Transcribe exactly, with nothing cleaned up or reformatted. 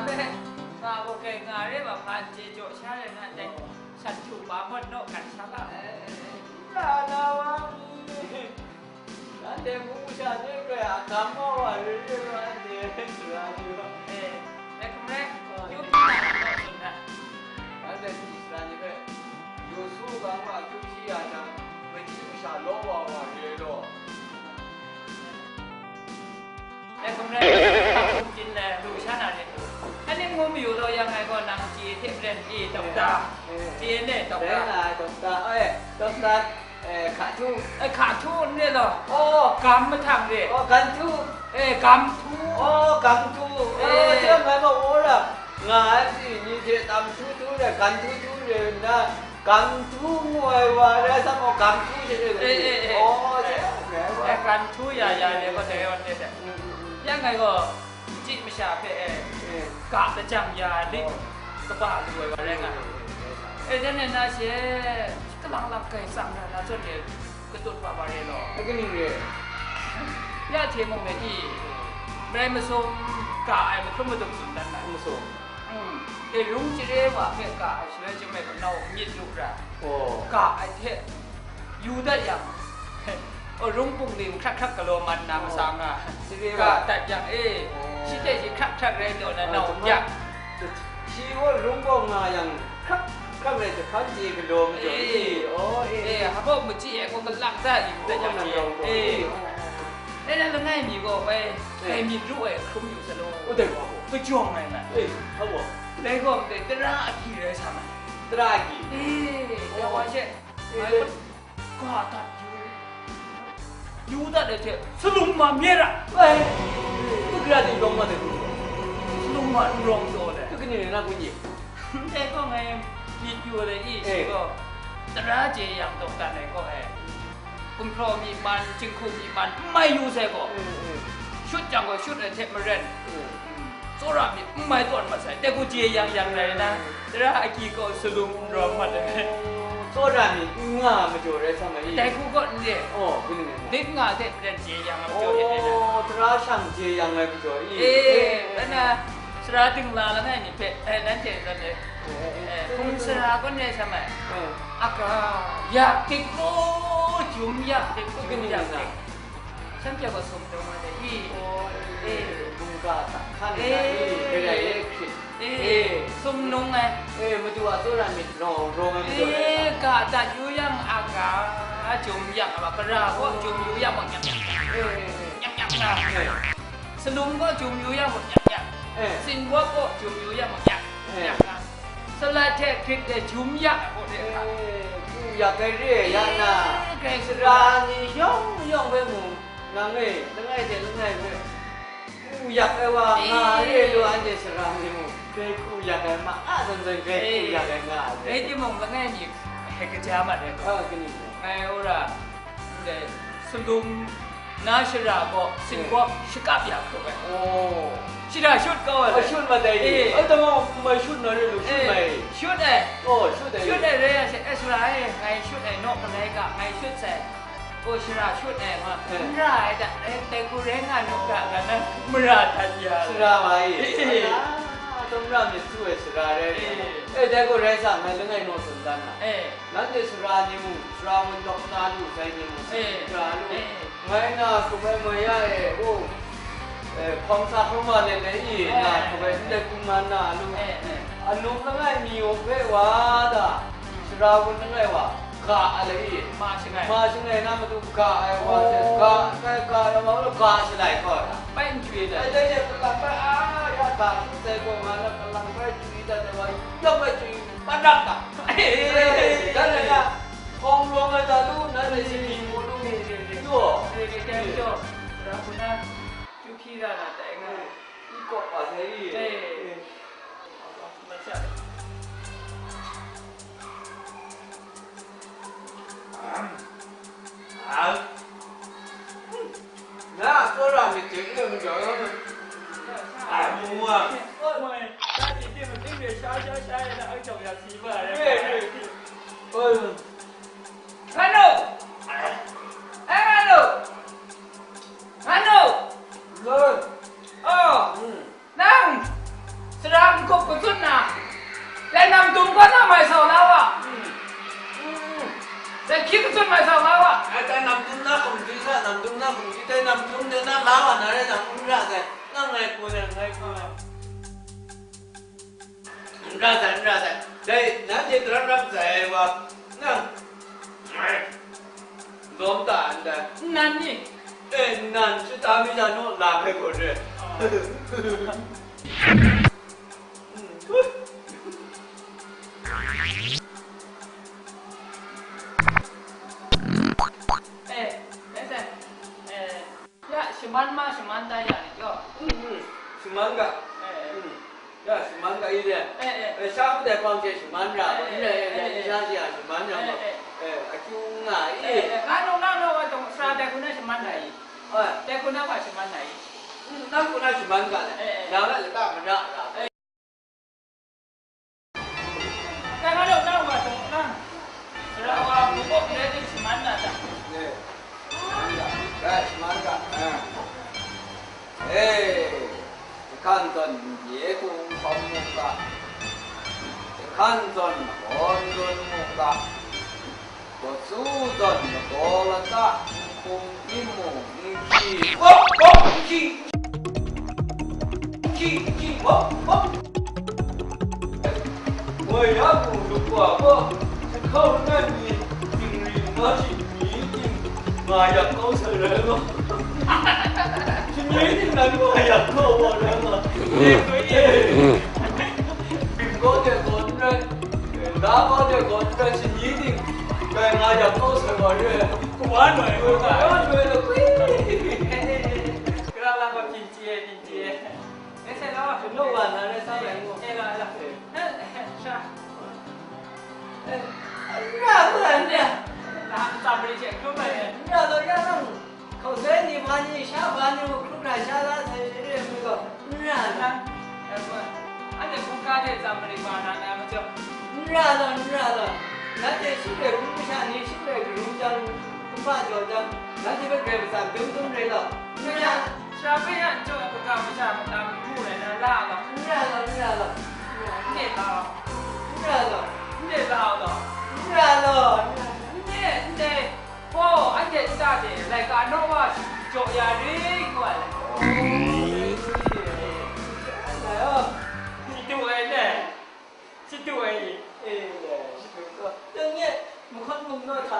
Nga gaw kai nga re ma, hpa n chye jaw sha rai na ndai, shan htu pa mawt naw gat sha la. Ra na wa mi, nanhte mung masha ni hpe a gam mau wa re re wa, anhte sara ni wa. Eh, eh, hkum rai, yu hpyi na naw tsun na. Nanhte mung masha ni hpe, yu su ga ma, hkyu shi ya jang, machyi masha law wa wa re law. Dai hkum rai, hkum jin le, lu sha na rin. Ani ngu mayu law yang ai gaw, nang chye hte maren i, dokta. Chye ne, dokta. Rai nga ai dokta, eh, dokta, eh, hka htu. Eh, hka htu n re law. Oh. Gam mahtang re. Oh, gan htu. Eh, gam htu. Oh, gam htu. Oh, eh. Chyam ngai gaw, oh, ra. Nga ai si, ni hte tam htu htu re, gan htu htu re nna, Gam htu ngu ai wa rai sa gaw, gam htu she re. Eh, eh, eh. Oh, eh, eh, eh, gam htu ya ya le gaw, dai yawn de de. Mm, mm, mm. Yang ngai gaw, machyi masha hpe, eh, eh, ga lajang ya lit, oh, kaba lu ai wa rai nga. Eh, eh, eh, eh. Eh, dan e na she, kalang lang kai tsang na na zawn de, katut wa wa re law. Eh, kaning re? Ya hte mung le i, marai masum, ga ai mahkrum madum tsun dan na. Masum. Mm. E rung chyare wa hpe ga ai shaloi chyum ai gaw, nau myit lu ra. Oh. Ga ai hte yu dat yang, oh, rung pung ling hkrak hkrak galaw mat na, oh, masang a. Chyare ga wa dat yang, e, oh, shi hte shi hkrak hkrak rai taw na, oh, nau yak. Shi gaw rung gaw nga yang, hkrak hkrak rai jahpan chye galaw majaw, eh, e, oh, e. E, hpa machyi ai gaw, kalang ta yu dat yang, oh, e. Oh, oh. E, na langai mi gaw, woi, eh, dai myit lu ai hkrum yu sa law. Oh, dai wa gaw. Kajawng ai na. Eh, hpa wa. Dai gaw, dai tara agyi rai sa ma. Tara agyi? Eh, dai wa she. Eh, ngai dai. Ga dat yu. Yu dat ai hte, salum ma myit ra. Ai, magara de yawng ma de. Salum ma n rawng taw le. Dai kaning rai na, kun ye? Dai gaw ngai myit yu ai i, shi gaw, tara chye yang dawk dat ai gaw, e, gumhpraw myi man, jinghku myi man, n mai yu sai gaw, mm, mm, shut jang gaw, shut ai hte maren, mm, mm, tsawra myit n mai tawn mat sai, dai hku chye yang yang rai na, mm, tara agyi gaw salum n rawng mat ai. Oh, tsawra myit n nga ai majaw rai sa ma i? Dai hku gaw n re. Oh, kaning rai na? Myit nga hte maren chye yang ai majaw e, rai na? Oh, tara shang chye yang ai majaw i? E, e, e, rai na. Sara dingla langai mi hpe, eh, nanhte zawn e, eh, eh, eh, hpung sara kaw n rai sa mai. Eh. Aga, yak dik gaw, jum yak dik gaw, jum yak dik. Shanhte gaw sumnung ai i. Oh, eh, eh, mungga hta hkan na i, eh, kadai e hkrit. Eh, eh, sumnung ai. Eh, madu a tsawra myit rawng rawng ai majaw rai, eh, sa. Ga dat yu yang aga, jum yak ai, gara gaw jum yu yang nyam nyam. Eh, eh, eh. Nyam nyam nga. Eh. Salum gaw jum yu yang gaw nyam nyam. Eh. Singgawp gaw jum yu yang gaw nyam, eh, nyam nga. Salat hte hkrit de jum yang ai gaw de. Eh, hku yak ai re ai ya na. Eh, grai sara ni yawng yawng hpe mung, nang e, langai hte langai hpe hku yak ai wa nga, eh, re ai lu, anhte sara ni mung, grai hku yak ai ma, a zawn zawn grai hku, eh, yak ai nga ai. Rai timung, langai mi hpe kaja mat ai gaw. Ah, kaning gaw. Ngai wora, ndai salum na shara gaw, singgawp, eh, shakap ya hkrup ai. Oh. Shara shut kau ai. Oh, shut mat ai. Eh. Oh, dama mai shut na re lu, shut, eh, mai. Shut ai. Oh, shut ai. Shut ai rai yang she, eh, sara e, ngai shut ai, naw galai ga, ngai shut sai. Oh, shara shut ai, ma, eh, n ra ai da, eh, dai hku rai nga nu ga, ga na mara dat ya. Sara wa e. Eh, eh. Ah, atum ra myit su ai sara rai. Eh. Eh, dai gaw rai sa, ngai langai naw tsun dan na. Eh. Nanhte sara ni mung, sara wunjawng na lu sai ni mung, eh, sara lu. Eh. Ngai na hkrup ai mai ya e, oh, eh, hpawng sa hkrum wa let let i, eh, na hkrup ai ndai hkrum na na lu. Eh, eh. Anung langai mi yawng hpe wa da, sara wun langai wa, ga ai le i. Ma shangai. Ma shangai na matu ga ai wa se, oh, ga, ga, ga ai wa, ga shalai kau ai na. Bai n chyu ai da. Ai, dai de, kalang bai, a, ya ga, su sai gaw nga na, kalang bai chyu ai da, dai wa, yawng bai chyu ai. Padap ta. Dan na, hkawng rawng ai ta lu, nan de si mi mu lu. Yo. Ra kuna, chu hpyi ra na tai nga. I kawp pa sai i. Eh. Masha. Na tsawra myit hte n rai majaw, ai mu a. Hanu! Ai, Hanu! Hanu! Loi. Oh! Hmm. Nang! Sa wa na rai nang, n ra sai, nang ngai hku ai, ngai hku ai. N ra sai, n ra sai. Dai, nanhte daram ram sai ai wa, nang, lawm ta ndai. Nnan ni? E, nnan, shata mi na naw, la hpe gaw re. E, e, e, ya, shaman ma, shaman tai ya ni jaw. Shaman ga. E, e. Ya, shaman ga i de. E, e. E, sha hku dai hpang hte shaman ra, e, e, e, e, e, e, sha shi a shaman ra ma. E, e. E, akyu nga i. E, e, nga nung na naw wa tong sara dai hku na shaman na i. E. Dai hku na hpa shaman na i. Nang hku na shaman ga le. E, e. Nang la lata mara ra. E. Dai nga law na wa tong na. Sara wa mungkawk grai de shaman na ta. E. Shaman ga. Rai, shaman ga. E. E. Jahkan zawn n-, ye hku n hkawm mu ga, jahkan zawn hkawn dun mu ga, kawsu zawn lagaw lata n hkum n mu n hkyi, wop, wop, n hkyi, n hkyi, n hkyi, wop, wop. Woi ya mung lukwa gaw, jahkau langai mi, dingri nna shi, Ni ting nga yak kau sai rai nga. Shani ting nan nga yak kau wa rai nga. Bim gaw de gaw n rai, da gaw de gaw n rai, shani ting dai nga yak kau sai wa re. Kawa noi, kawa noi, kawa noi. Kara lang wa pyin chye, pyin chye. E, sai law. Shanu wa na rai sa rai ngu. E, la, la. E. E, sha. E, n ra hku ai n re? Na, tsam re hte hkrum ai. N ra law, ya nang, hkau sai ni hpa ni, sha hpa ni mung hkrum hkra sha la sai, sha re ai hku gaw, n ra law. E, anhte hkungga hte tsam marit wa na, na majaw. N ra law, n ra law. Nanhte shi hpe hkrum masha ni shi hpe karum jang, kumhpa jaw jang, nanhte hpe Karai Kasang dum dum re law. N ra. Sha hpe ya n jaw ai hpaga masha mata matu rai na la ai gaw, n ra law, n ra law. N de la ai. N ra law. N de la ai gaw, n ra law. N de, n de. Gaw, anhte nta de laika naw wa jaw ya re, ngu ai. Chyeju ai ne. Chyeju ai ni. E, chyeju gaw. Dang e, mahkawn mung naw hta